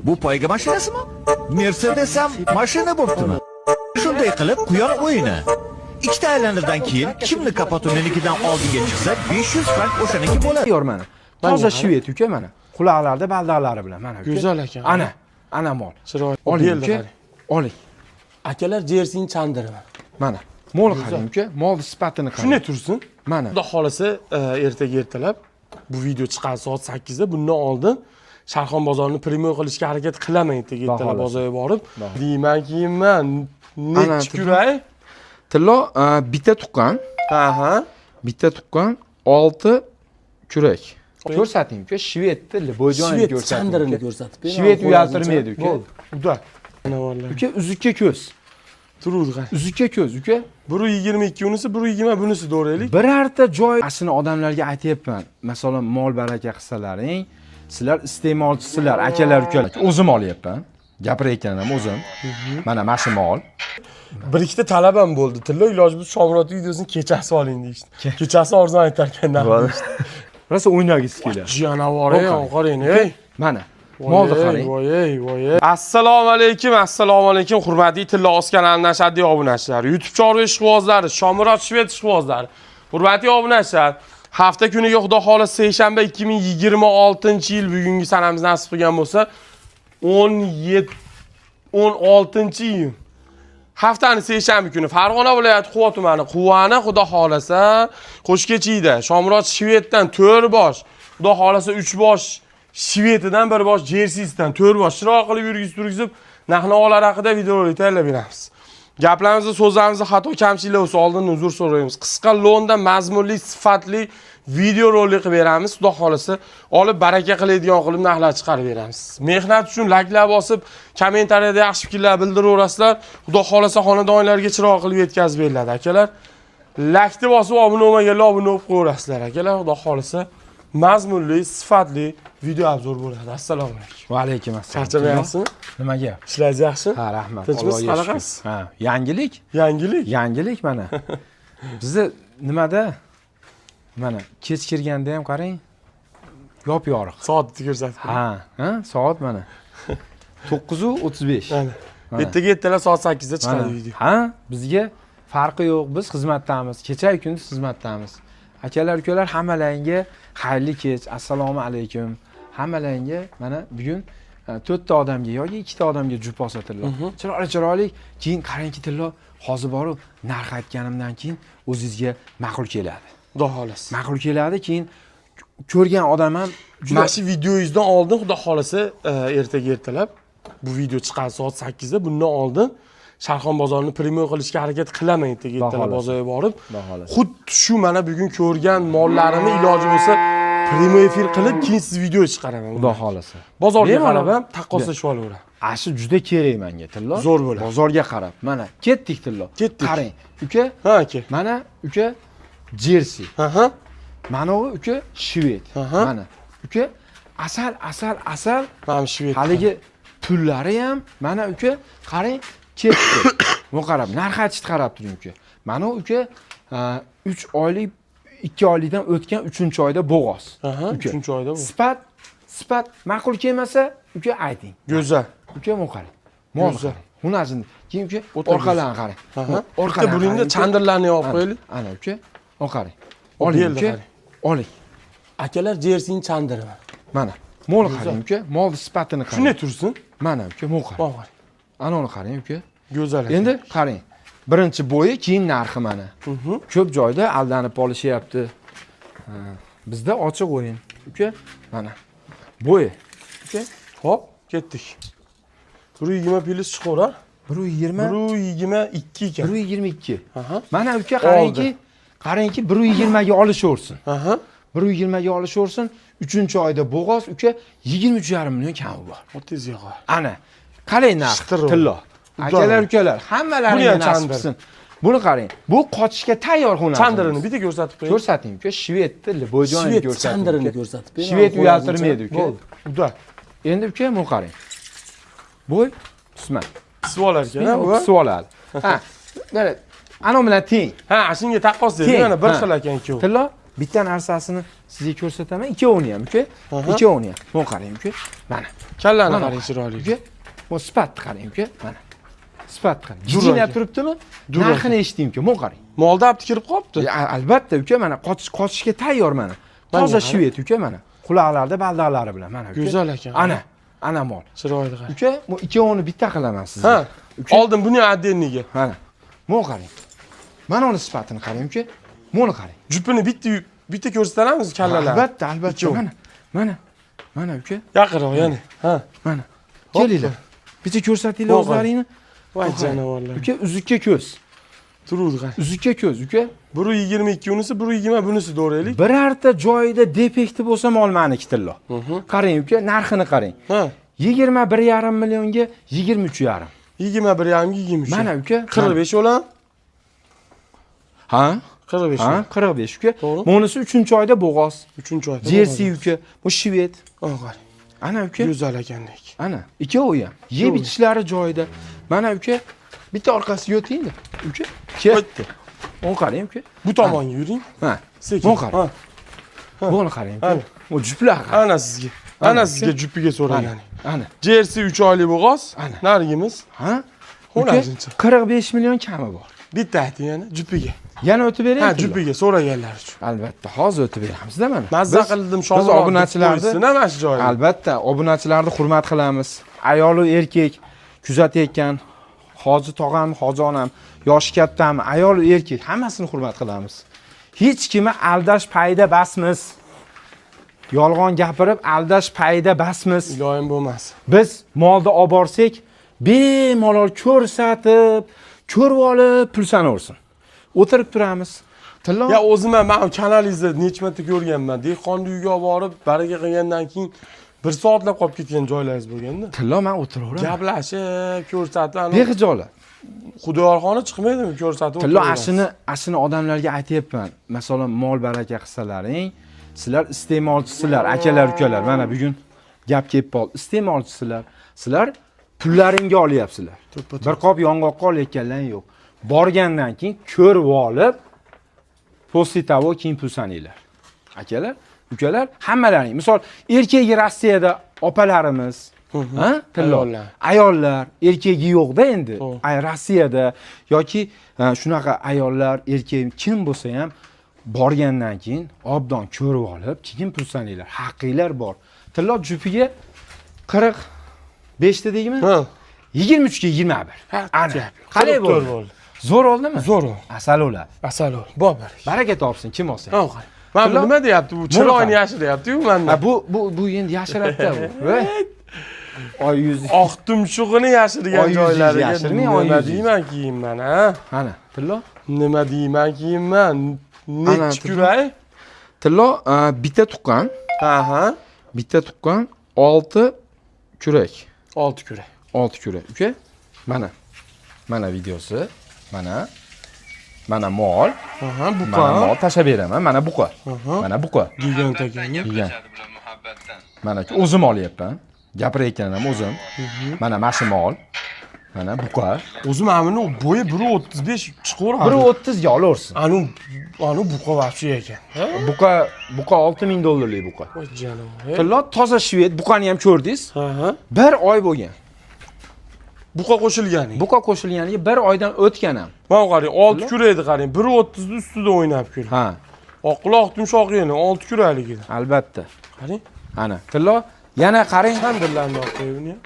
Bu poyga mashinasimi? Mercedes ham mashina bo'ptimi? Shunday qilib, quyon o'yini. Ikkita aylanishdan keyin kimni kapoti menikidan oldinga chiqsa, 500 frank o'shaniki bo'ladi. Tayyor mana. Toza shved, uka, mana. Quloqlarda baldaqlari bilan mana, uka. Go'zal ekan. Ana, ana mol. Chiroyli. Oling, Beldi uka. qarang. Oling. Akalar, Jersini chandiri. Mana. Mol qarang, uka. Mol sifatini qarang. Shunday tursin. Mana. Xudo xolasa, ertaga ertalab bu video chiqadi soat 8 da. Bundan oldin Sharxon bozorini прямой qilishga harakat qilaman ertaga Xudo ertalab xohlasa. bozorga borib. Deyman kiyimman. Ana, Nechi kuray? Tillo, bitta tuqqan, Ha ha. bitta tuqqan, 6 kurak. Ko'rsating, uka, shvedni любой joyini Shved ko'rsating. chandirini uka. ko'rsatib bering. Shved uyaltirmaydi, uka. Bo'ldi. Uda. Jonivorlar. Uka, uzukka ko'z. Turuvdi qarang. Uzukka ko'z, uka. 1.22 unisi, 1.20 bunisi to'g'raylik. Birorta joy aslini odamlarga aytyapman. Masalan, mol baraka qilsalaring, sizlar iste'molchisizlar, akalar, ukalar. O'zim olyapman. Gapirayotganim o'zim. Mana shu mol. Bir ikkita talab ham bo'ldi. Tillo, iloji bo'lsa Shomurod videosini kechasi oling deyishdi. Kechasi arzon aytar ekan narx deyishdi. Rosa o'ynagisi keladi. Jonivor, ey, qarang, ey. Mana. Molni qarang. Voy ey, voy ey. Assalomu alaykum, assalomu alaykum, hurmatli Tillo Oz kanalidan ashaddiy obunachilar, YouTube chorva ishqibozlari, Shomurod shved ishqibozlari. Hurmatli obunachilar, hafta kuniga, Xudo xohlasa, seshanba, 2026-yil bugungi sanamiz nasib qilgan bo'lsa, 17 16-iyun. Haftani seshanba kuni Farg'ona viloyati Quva tumani, Quvani, Xudo xohlasa, Qo'shkechiyda Shomurod shveddan 4 bosh, Xudo xohlasa, 3 bosh shvedidan, bir bosh jersisidan, 4 bosh chiroyli qilib yurgizib turgizib, narx-navolar haqida videorolik tayyorlab beramiz. Gaplarimizda, so'zlarimizda xato kamchiliklar bo'lsa, oldindan uzr so'raymiz. Qisqa lo'nda mazmunli, sifatli videorolik qilib beramiz. Xudo xohlasa, olib baraka qiladigan qilib narxlar chiqarib beramiz. Mehnat uchun layklar bosib, kommentariyada yaxshi fikrlar bildiraverasizlar. Xudo xohlasa, xonadonlarga chiroq qilib yetkazib beriladi, akalar. Laykni bosib, obuna bo'lmaganlar obuna bo'lib qo'yaverasizlar, akalar. Xudo xohlasa, mazmunli, sifatli video обзор bo'ladi. Assalomu alaykum. Va alaykum assalom. Charchamayapsizmi? Nimaga? Ishlaringiz yaxshi? Ha, rahmat. Tinchmisiz, Allohga shukur. qanaqasiz? Ha, yangilik? Yangilik? Yangilik mana. Bizni nimada? Mana kech kirganda ham qarang, yop-yorug'. Soatni ko'rsatib. Ha, ha, soat mana. 9:35. Mana. Mana. Ertaga ertalab soat 8 da chiqadi Mana. video. Ha, bizga farqi yo'q. Biz xizmatdamiz. Kecha kunduz xizmatdamiz. Akalar, ukalar, hammalaringga xayrli kech. Assalomu alaykum. Hammalaringga mana bugun to'rtta odamga yoki ikkita odamga jup olsa, tillo. Chiroyli chiroyli. Keyin qarangki, tillo, hozir borib narx aytganimdan keyin o'zingizga ma'qul keladi. Xudo xohlasa. Ma'qul keladi, keyin ko'rgan odam ham juda Mana shu videoyingizdan oldin, Xudo xohlasa, ertaga ertalab bu video chiqadi soat 8 da. Bundan oldin Sharxon bozorini прямой qilishga harakat qilaman ertaga Xudo ertalab xohlasa. bozorga borib. Xudo xohlasa. Xuddi shu mana bugun ko'rgan mollarimni iloji bo'lsa прямой efir qilib, keyin siz video chiqaraman. Xudo xohlasa. Bozorga Bemalol. qarab ham taqqoslashib olaveradi. Ashi juda kerak menga, tillo. Zo'r bo'ladi. Bozorga qarab. Mana ketdik, tillo. Ketdik. Qarang, uka, Ha, aka. mana, uka, Jersi. Ha ha. Mana u, uka, shved. Aha. Mana, uka, asal, asal, asal. Mana shved. Haligi pullari ham mana, uka, qarang, ketdi. Bu qarab, narx aytishni qarab turing, uka. Mana u, uka, 3 oylik, 2 oylikdan o'tgan, 3-oyda bo'g'oz. Aha, Uka. 3-oyda bu. Sifat ma'qul kelmasa, uka, ayting. Go'zal. Uka, bu qarang. Mol Go'zal. qarang. Hunajini. Keyin, uka, O'ta orqalarini qarang. Aha. Bitta Orqalarini buringda qarang, uka. chandirlarni olib Ana, qo'yaylik. ana, uka, o qarang. Hop, Oling, belda uka. qarang. Oling. Akalar, Jersini chandiri. Mana. Mol qarang, uka. Mol sifatini qarang. Shunday tursin. Mana, uka, mol qarang. Mana qarang. Ana uni qarang, uka. Go'zal ekan. Endi qarang. Birinchi bo'yi, keyin narxi mana. Ko'p joyda aldanib olishyapti. Ha, bizda ochiq o'yin. Uka, mana. Bo'yi. Uka, Hop, ketdik. 120 plyus chiqaverar. 120, 122 ekan. 122. Aha. Mana, uka, qarangki, qarangki, 120 ga olishaversin. Aha. 120 ga olishaversin. 3-oyda bo'g'oz, uka, 23,5 million kami bor. Otangizga qo'y. Ana. Qalay narx? Shitir. Tillo. Akalar, ukalar, hammalaringga Buni ham nasib chandir. qilsin. Buni qarang. Bu qochishga tayyor hunar. Chandirini bitta ko'rsatib qo'ying. Ko'rsating, uka, shvedni любой joyini Shved ko'rsating. chandirini uka. ko'rsatib bering. Shved uyaltirmaydi, uka. Bo'ldi. Uda. Endi, uka, buni qarang. Bo'y pisma. Pisib olar ekan, ha, bu. Pisib oladi. Ha. Mana, ana bilan teng. Ha, shunga taqqos deydi. Teng, Mana bir ha. xil ekan ikkovi. Tillo. Bitta narsasini sizga ko'rsataman, ikkovini ham, uka. Ikkovini ham. Buni qarang, uka. Mana. Kallani Mana. qarang chiroyli. Uka, bu sifatni qarang, uka. Mana. Sifatni qarang. Dur Jijinab aka. turibdimi? Dur Narxini eshiting, uka. Buni qarang. Molda abdi kirib qolibdi. Ya, albatta, uka, mana qochishga tayyor mana. Toza Mana. Shved, uka, mana. Quloqlarida baldaqlari bilan mana, uka. Go'zal ekan. Ana, ana mol. Chiroyli qarang. Uka, bu ikkovini bitta qilaman sizga. Ha. Uka. Oldin buni отдельный ga. Mana. Buni qarang. Mana uni sifatini qarang, uka. Buni qarang. Jupini bitta bitta ko'rsatamiz kallalarni. Albatta, albatta. Ikkovi. Mana, mana. Mana, uka. Yaqinroq yana. Ha. Mana. Kelinglar. Bitta ko'rsatinglar Voy. o'zlaringni. Voy janavorlar. Uka, uzukka ko'z. Turuvdi qarang. Uzukka ko'z, uka. 1.22 unisi, 1.20 bunisi to'g'riylik. Birorta joyida defekti bo'lsa mol maniki, Tillo. Qarang, uka, narxini qarang. Ha. 21,5 millionga 23,5. 21,5 23. Mana, uka. 45 o'lan. Ha? 45. Ha, 45, uka. To'g'ri. Bunisi 3-oyda bo'g'oz. 3-oyda. Jersey, uka. Bu shved. Ha, qarang. Ana, uka. Go'zal ekandek. Ana, ikkovi ham. Yeb ichishlari joyida. Mana, uka, bitta orqasiga o'tingda. Uka, ketdi. Uni qarang, uka. Bu tomonga yuring. Ha. Sekin. Buni qarang. Ha. Buni qarang, uka. Ana. Bu juplar qarang. Ana sizga. Ana sizga jupiga so'ragan. Ana. Jersey 3 oylik bo'g'oz. Ana. Narigimiz. Ha? Uka, Xo'rajincha. 45 million kami bor. Bitta ayting yana jupiga. Yana o'tib Ha, beraymi? jupiga so'raganlar uchun. Albatta, hozir o'tib beramizda mana. Mazza qildim Biz Shomurod. obunachilarni mana shu joyda. Albatta, obunachilarni hurmat qilamiz. Ayol va erkak kuzatayotgan hoji tog'am, hoji onam, yoshi kattami, ayol va erkak hammasini hurmat qilamiz. Hech kimni aldash payda basmiz. Yolg'on gapirib aldash payda basmiz. Iloyim bo'lmasin. Biz molni olib borsak, bemalol ko'rsatib, ko'rib olib pul sanaversin. O'tirib turamiz. Tillo Ya o'zim ham men kanalingizda necha marta ko'rganman. Dehqonni uyiga olib borib, baraka qilgandan keyin bir soatlab qolib ketgan joylaringiz bo'lganda. Tillo men o'tiraveraman. Gaplashib, ko'rsatib, ani Bexijolat. Xudoyorxona chiqmaydimi ko'rsatib? Tillo o'tiraverasiz. ashini odamlarga aytyapman. Masalan, mol baraka qilsalaring, sizlar iste'molchisizlar, akalar, ukalar. Mana bugun gap kelib qoldi. Iste'molchisizlar. Sizlar pullaringga olyapsizlar. To'ppa-to'g'ri. Bir qop yong'oqqa olayotganlar yo'q. Borgandan keyin ko'rib olib, после того keyin pul sananglar. Akalar, ukalar, hammalaring. Misol, erkagi Rossiyada opalarimiz, ha? Tillo. Ayollar. Ayollar, erkagi yo'qda endi. To'g'ri. Ay Rossiyada yoki ha, shunaqa ayollar, erkak kim bo'lsa ham borgandan keyin obdon ko'rib olib, keyin pul sananglar. Haqinglar bor. Tillo jupiga 45 dedikmi? Ha. 23 ga 21. Ha, Ana. gap. Qalay 44 bo'ldi? bo'ldi. Zo'r oldimi? Zo'r oldi. Asal o'ladi. Asal ol. Bor baraka. Baraka topsin, kim olsa. Ha, qarang. Mana bu Tillo- nima deyapti bu? Chiroyini qarang. yashiryapti-yu mandan. Ha, bu endi yashiradida bu. Voy. Oy yuzi. Oq tumshug'ini yashirgan Oy yuzingizni joylariga yashirmang, oy nima yuzingizni. deyman keyin man, ha? Ana, Tillo. Nima deyman keyin man? Ana, Nechi kuray? Tillo bitta tuqqan, Ha, ha. bitta tuqqan 6 kurak. 6 kuray. 6 kurak. Uka, mana. Mana videosi. Mana. Mana mol. Aha, bu Mana mol tashlab beraman. Mana buqa. Mana buqa. Gigant ekan. Gigant. Mana o'zim olyapman. Gapirayotganim ham o'zim. Mana shu mol. Mana buqa. O'zi mana buni bo'yi 1.35 chiqaveradi. 1.30 ga olaversin. Anu buqa вообще ekan. Ha? Buqa, buqa 6000 dollarlik buqa. Voy jonivor. Tillo toza shved, buqani ham ko'rdingiz. Ha, ha. Bir oy bo'lgan. Buqa qo'shilgan. Buqa qo'shilganiga bir oydan o'tgan ham. Mana qarang, 6 kuraydi qarang. 1.30 ni ustida o'ynab ko'r. Ha, Oqquloq tumshoq yana 6 kuraligida. Albatta. Qarang. Ana, Tillo yana qarang. Tandirlarni olib qo'y buni ham.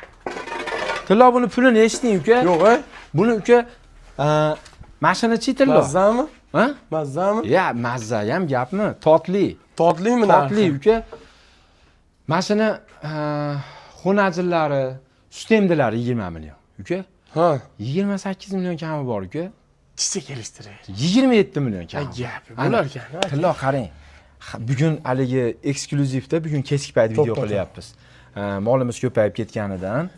Tillo buni pulini eshiting, uka. Yo'q, ey. Buni uka, mashinachi Tillo. Mazzami? Ha? Mazzami? Ya, mazza ham gapmi? Totli. Totlimi Totli, narxi? Uka. Mashina xonajillari, sutemdilari 20 million. Uka, Ha. 28 million kami bor, uka. Chicha kelishtiray. 27 million kami. Gap Ana, bo'lar ekan. Ha. Tillo qarang. Bugun haligi eksklyuzivda bugun kechki payt video To'ppa-to'g'ri. qilyapmiz. Molimiz ko'payib ketganidan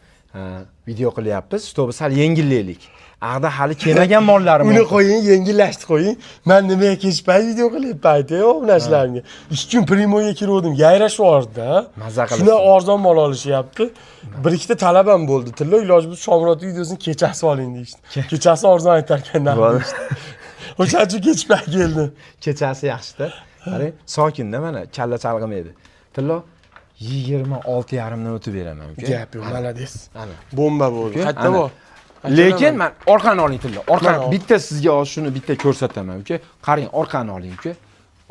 video qilyapmiz. Чтобы sal yengillaylik. Ag'da hali kelmagan mollarim. Uni qo'ying, yengillashdi qo'ying. Man nimaga kech payt video qilyapman aytay obunachilarimga. 2 kun прямой ga kiruvdim, yayrashib yubordi. Mazza qilibsiz. Shundan arzon mol olishyapti. Bir ikkita talab ham bo'ldi. Tillo iloji bo'lsa Shomurod videosini kechasi oling deyishdi. Kechasi arzon aytar ekan narx deyishdi. O'shaning uchun kech payt keldim. Kechasi yaxshida. Qarang, sokinda mana kalla chalg'imaydi. Tillo 26,5 dan o'tib beraman uka. Gap yo'q, молодец. Ana. Bomba bo'ldi. Uka, Qayerda ana. bor? Lekin man orqani oling tillo. Orqani Mana. Bitta sizga hozir shuni bitta ko'rsataman uka. Qarang, orqani oling uka.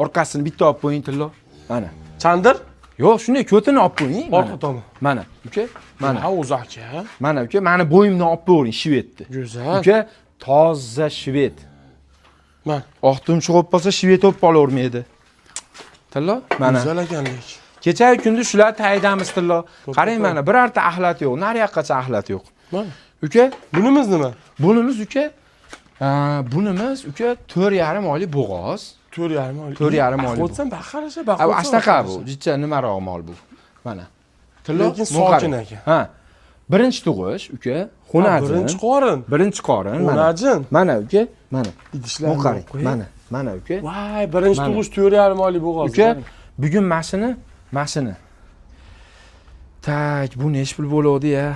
Orqasini bitta olib qo'ying tillo. Mana. Chandir? Yo'q, shunday ko'tini olib qo'ying. Mana. Orqa tomon. Mana uka, mana. Ha, o'zi aka. Mana uka, mani bo'yimdan olib qo'ying shvedni. Go'zal. Uka, toza shved. Mana. Oq tumshuq bo'lib qolsa shved bo'lib qolavermaydi. Tillo, mana. Go'zal ekan lekin. Kecha kunduz shular taydamiz tillo. Qarang mana, birorta axlat yo'q, nariyoqqacha axlat yo'q. Mana. Uka, Bunimiz nima? Bunimiz uka, bunimiz uka 4,5 oylik bo'g'oz. 4,5 oylik. 4,5 oylik. O'tsam baqarasha, A, baqirsa. Shunaqa bu, jicha nimaroq mol bu. Mana. Tillo, Lekin buni qarang. sokin ekan. Ha. Birinchi tug'ish uka, xunajin. Birinchi qorin. Birinchi qorin mana. Xunajin. Mana uka, mana. Idishlarni Buni qarang. qo'ying. Mana, mana uka. Voy, birinchi Mana. tug'ish 4,5 oylik bo'g'oz. Uka, bugun mashini. Так, bu nechi pul bo'ladi ya?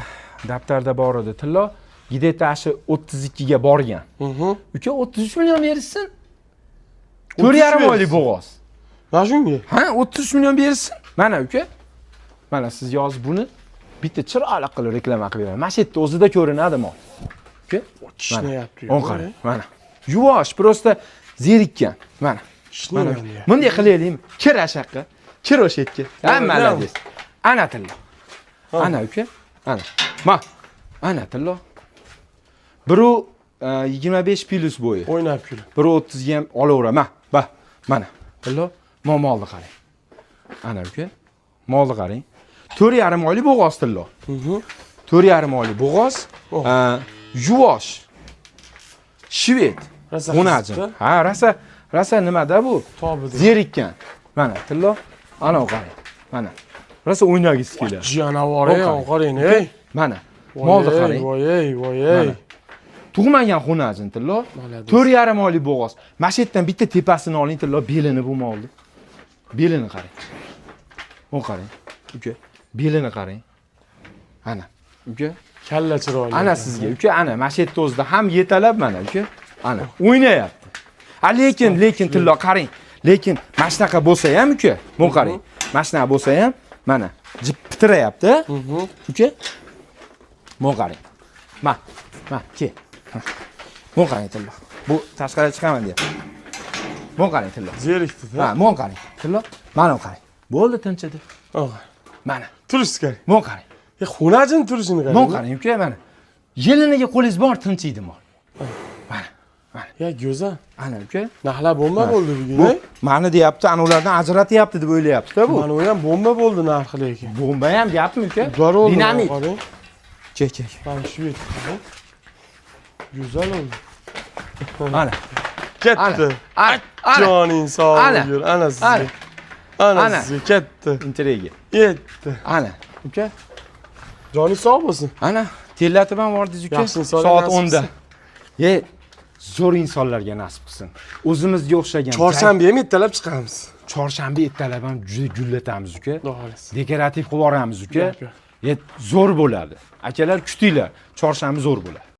Daftarda bor edi. Tillo где-то shu 32 ga borgan. Uka, 33 million berishsin. 4,5 oylik bo'g'oz. Mana shunga. Ha, 33 million berishsin. Mana uka. Mana siz yozib buni bitta chiroyli qilib reklama qilib beraman. Mana shu yerda o'zida ko'rinadi mol. Uka, Tishnayapti. o'n qarang, mana. Yuvosh, просто zerikkan. Mana. Mana Tishnayapti. bunday qilaylikmi? Kir o'sha yoqqa. Kir o'sha yerga. Ha, молодец. Ana tillo. Ana uka. Ana. Ma. Ana tillo. 1,25 plus bo'yi. O'ynab kulib. 1,30 ga ham olaveraman. Ba, mana. Tillo, molni qarang. Ana uka. Molni qarang. 4,5 oylik bo'g'oz tillo. 4,5 oylik bo'g'oz. Oh. Yuvosh. Shved. Rosa Xunajin. qiziqdi. Ha, rosa, rosa nimada bu? Tobida. Zerikkan. Mana tillo, ana qarang. Mana. Rosa o'ynagisi keladi. Jonivor, ey, Qarang. qarang, ey. Mana. Molni qarang. Voy, ey, voy, ey. Mana. Tug'magan xunajin tillo. Молодец. 4,5 oylik bo'g'oz. Mana shu yerdan bitta tepasini oling tillo, belini bu molni. Belini qarang. O qarang. Uka, belini qarang. Ana, uka. Kalla chiroyli. Ana sizga, uka, ana mana shu yerda o'zida ham yetalab mana, uka. Ana, o'ynayapti. A lekin tillo qarang. Lekin mana shunaqa bo'lsa ham uka, bu qarang. Mana shunaqa bo'lsa ham mana jip pitirayapti. Uka. Bu qarang. Ma, ma, ke. Bu qarang tillo. Bu tashqariga chiqaman deyapti. Bu qarang tillo. Zerikdi-da. Ha, bu qarang. Tillo, mana bu qarang. Bo'ldi, tinchidi. Oh. Mana, Turish qarang. bu qarang. E, xunajin turishini qarang. Bu qarang uka, mana. Yeliniga qo'lingiz bor, tinchiydi mol. Mana, mana. Ya go'zal. Ana uka. Narxlar bomba bo'ldi bugun, Bu ey. mani deyapti, ana ulardan ajratyapti deb o'ylayapti-da bu. Mana u ham bomba bo'ldi narxi lekin. Bomba ham gapmi uka? Zo'r bo'ldi. Dinamit. Qarang. Ke, ke. ke. Mana shu yerda qarang. Go'zal bo'ldi. Ana. Ketdi. Ana. Ana. Joning sog' Ana. yur. Ana sizga. Ana. Ana Ana. sizga ketdi. Intriga. Yetdi. Ana. Uka. Joning sog' bo'lsin. Ana, tellatib ham bordingiz uka. Yaxshi insonlar Soat nasib 10 da. Ye, zo'r insonlarga nasib qilsin. O'zimizga o'xshagan. Chorshanba ham ertalab chiqamiz. Chorshanba ertalab ham juda gullatamiz uka. Xudo xohlasa. Dekorativ qilib yuboramiz uka. Yo'q, yo'q. Ye, zo'r bo'ladi. Akalar, kutinglar. Chorshanba zo'r bo'ladi.